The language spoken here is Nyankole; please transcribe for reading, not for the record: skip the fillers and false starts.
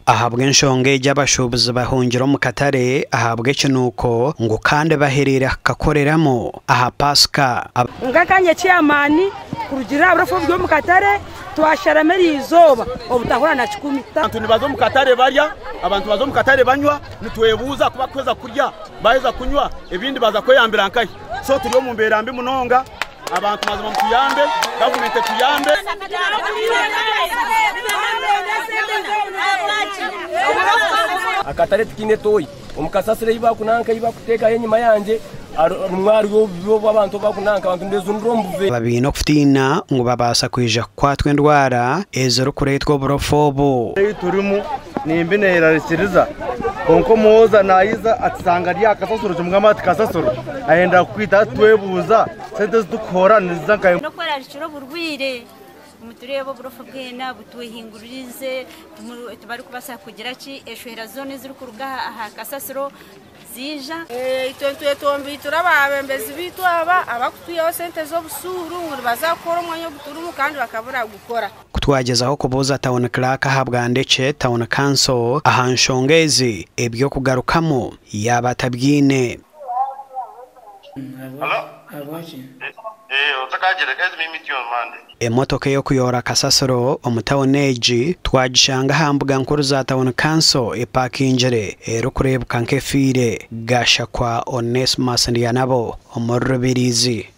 Ahabw'enshonga egi abashuubuzi bahungire omu katare ahabw'ekinuuko ngu kandi bahereire kukakoreramu aha Paasika. Nk'akanya chairman kurugiirira aha burofa oburi omu katare twasharamu eriizooba obutahura na kikumi. Abantu nibaza omu katare barya, abantu baza omu katare banywa, nitwebuuza ku barikuheza kurya baheza kunywa ebindi baza kweyambira nkahi? So turi omu mbeera mbi munonga, abantu mazima mutuyambe, gavumenti etuyambe. Akatare tikaine toyi. Omu kasasiro ei bakunanka ei bakuteekaho enyima yangye nimwo hariho obubi obu abantu obu bakunanka abantu nibezunura omu buveera. Aba baine okutiina ngu babaasa kwija kukwatwa endwara ezirikureetwa oburofa obu. Ei turimu nimbi neerarikiriza kwonka omuhooza naiza atusanga ari aha kasasiro tumugamba ati kasasiro ayenda kukwita hati twebuuza sente ezi turikuhoora niziza nkahi. N'okwerarikira oburwaire Nitureeba oburofa bwena butwehinguririze, tibarikubaasa kugira ki, eshwehera zoona ezirikuruga aha kasasiro ziija. Itwe nitwetombeitura abebembezi baitu aba abarikutwihaho sente z'obusuuru ngu nibaza kukora omwanya ogu turimu kandi bakabura kugukora. Ku twagyezaho kubuuza Town Clerk aha Bwandekye Town Council aha nshonga ezi, eby'okugarukamu yaaba atabyine. Emotoka ey'okuyoora kasasiro omu tauni egi twagishanga aha mbuga nkuru za tauni kanso epakingire erikureebeka nk'efiire. Gashakwa Onesmus Ndyanabo omuri Rubirizi.